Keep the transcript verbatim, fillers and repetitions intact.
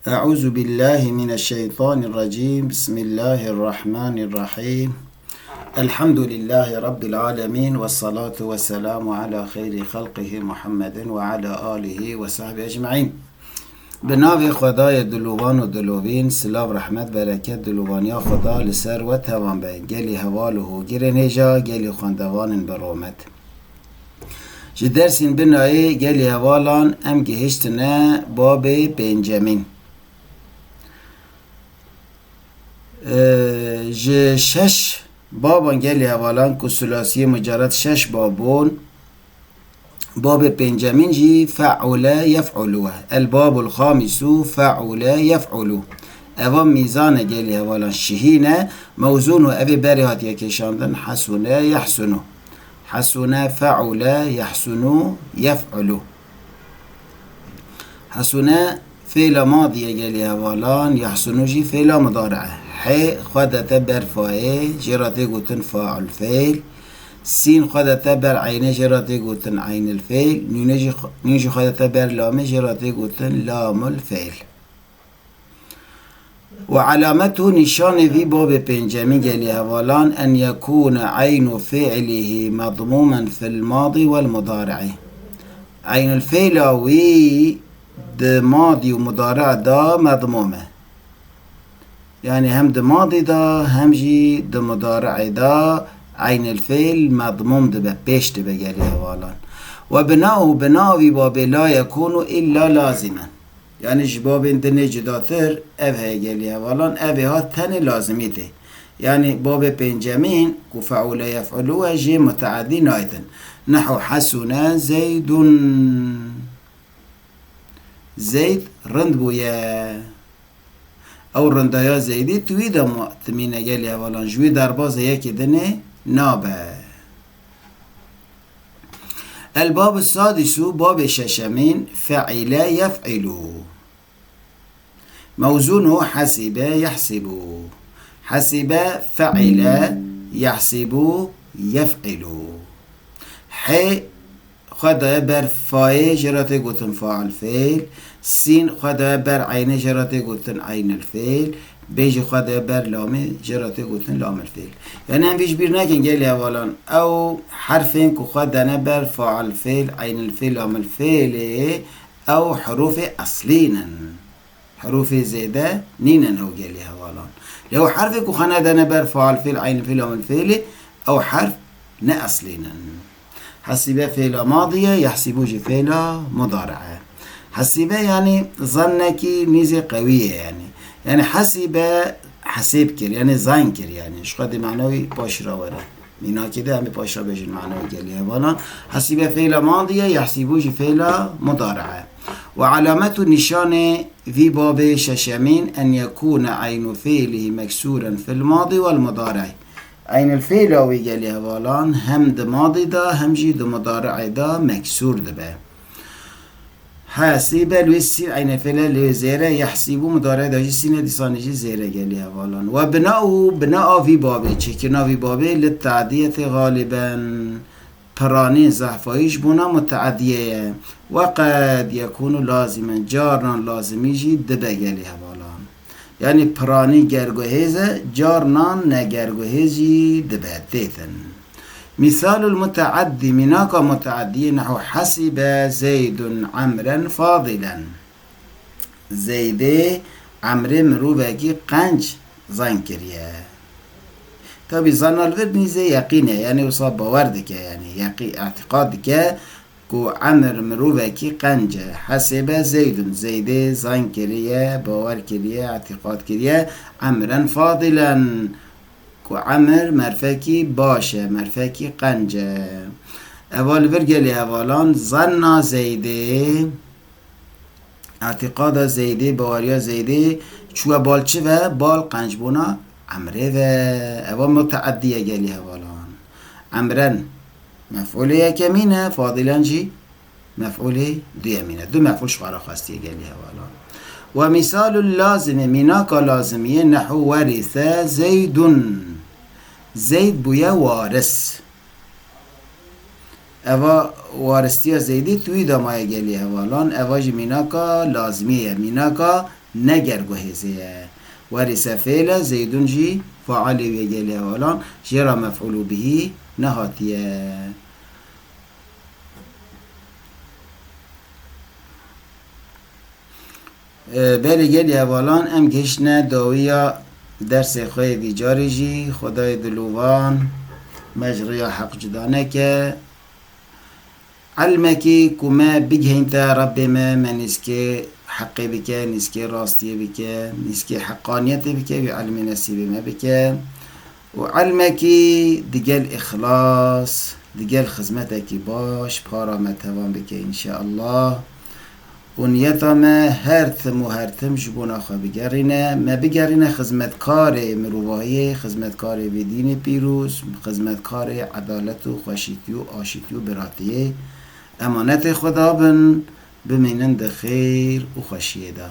أعوذ بالله من الشيطان الرجيم. بسم الله الرحمن الرحيم. الحمد لله رب العالمين، والصلاة والسلام على خير خلقه محمد وعلى آله وصحبه أجمعين. Bi navê Xwedayê dilovan û dilovîn, silav, rehmet, bereket, dilovaniya Xweda li ser we tevan be. Gelî heval û hogirên hêja, gelî xwendevanên bi romet. Ji dersên binayê gelî hevalan em gihiştine babê pêncemîn. Ee, ji şeş baban gelî hevalan ku sulasiyê mucared şeş bab bûn, babê pêncemîn jî fe'ule yef'ulu e. El babul xamisu fe'ule yef'ulu. Eva mîzan e gelî hevalan şihîn e. Mewzûnû evê berê hatiye kêşandin. Hesune yehsunu. Hesune fe'ule yehsunu yef'ulu. Hesune fêla madî ye gelî hevalan, yehsunu jî fêla mudari e. Hê xwe dete ber fayê, jê re tê gotin faul fêl. Sîn xwe dete ber eynê, jê re tê gotin eynil fêl. Nûnê jî xwe, nûn jî xwe dete ber lamê, jê re tê gotin lamul fêl. Ve alametu, nîşanê vî babê pêncemî gelî hevalan, en yekûne eynu fi'lihî medmûmen fil madî wel mudari'î. Eynul fêla wî di madî û mudari'e de medmûm e. Yanî hem di madî de hem jî di mudari'ê de eynul fêl medmûm dibe, pêş dibe gelî hevalan. Ve bina û bina vî babê la yekûnu illa lazimen. Yanî ji babên dinê cudatir ev heye gelî hevalan, ev ê hat tenê lazimî tê. Yanî babê pêncemîn ku fe'ule yef'ulu e, jê muteedî naytin. Nehu hesune Zeydun. Zeyd rind bûye. Ew rindaya Zeydî tu wî de ma-, timîne gelî hevalan. Ji wî derbazê yekê dinê nabe. El babu sadisu, babê şeşemîn, fe'ile yef'ilu. Mewzûnu hesibe yehsibu. Hesibe fe'ile yehsibu yef'ilu. Hê xwe daye ber fayê, jê re tê gotin fail fêl. Sîn xwe daye ber eynê, jê re tê gotin eynil fêl. Bê jî xwe daye ber lamê, jê re tê gotin lamil fêl. Yanî em vî ji bîr nekin gelî hevalan. Ew herfên ku xwe dene ber fail fêl, eynil fêl, lamil fêlê, ew herûfê eslî nin. Herûfê zêde nînin ew gelî hevalan. Lê ew herfê ku xwe nedene ber faal fêl, eynî fêl, amil fêlê, ew herf ne eslî nin. Hesibe fêla madî ye, yehsîbû jî fêla mudare ye. Hesibe yanî zannekî nîzê qewî ye yanî. Yanî hesibe hesêb kir, yanî zann kir yanî. Ji xwe di mana wî paşî re were. Mînakê de em ê paşa bêjin manayê gelî hevalan. Hesibe fêla madî ye, yehsîbû jî fêla mudare ye. Ve alamet û nîşanê vî babê şeşemîn, en yekûne eynu fêlihî meksûren fil madî wel mudare. Eynil fêla wî gelî hevalan hem di madî de hem jî di mudare de meksûr dibe. Hesibe li wê sîn eynê fêle li wê zêre, yehsîbû mudare de jî sîne dîsanê jî zêre gelî hevalan. Ve bina û bina a vî babê, çêkirina vî babê li tadiyetê xaliben piranî zehfayî ji bona muteediyê ye. Ve qed yekûnu lazîmen, carnan lazimî jî dibe gelî hevalan. Yanî piranî gerguhêz e, carnan ne gerguhêz jî dibe, têtin. Mîsalul muteaddî, mînaka muteaddiyê nehu hesibe Zeydun Emren fadilen. Zeydê Emrê mirovekî qenc zann kiriye. Tabî zanna li vir nîzê yeqîn e, yanî wisa bawer dike, yanî yeqî-, îtîqad dike ku Emir mirovekî qenc e. Hesibe Zeydun, Zeydê zann kiriye, bawer kiriye, îtîqad kiriye. Emren fadilen, ku Emir merfekî baş e, merfekî qenc e. Eva li vir gelê hevalan, zanna Zeydê, îtîqada Zeydê, baweriya Zeydê çûye bal çi ve? Bal qencbûna Emrê ve. Eva muteedî ye gelî hevalan. Emren mef'ulê yekemîn e, fadilen jî mef'ulê duyemîn e. Du mef'ul ji xwe re xwestiye gelî hevalan. Ve mîsalul lazimê, mînaka lazimiyê, nehu werîse Zeydun. Zeyd bûye waris. Eva waristiya Zeydî tu wî de maye gelî hevalan. Eva jî mînaka lazimî ye. Mînaka ne ger guhêzê ye. Werîse fêl e, Zeydun jî failê wê gelê hevalan jê re mef'ûlû bihî nehatiye. E, belê gelê hevalan em gihiştine dawiya dersê xwe yê vî carê jî. Xwedayê dilovan me ji rêya heq cuda neke. Ilmekî ku me bigihînte Rebbê me, me nîskê heqê bike, nîskê rastiyê bike, nîskê heqaniyetê bike, wî ilmê nesîbê me bike. Û ilmekî digel îxlas, digel xizmetekî baş para me tevan bike înşeallah. Û niyeta me her tim û her tim ji bona xwe bigerîne. Me bigerîne xizmetkarê mirovahiyê, xizmetkarê vê dînê pîroz, xizmetkarê edalet û xweşîtî û aşîtî û biratiyê. Emanetê Xweda bin, bimînin di xêr û xweşiyê de.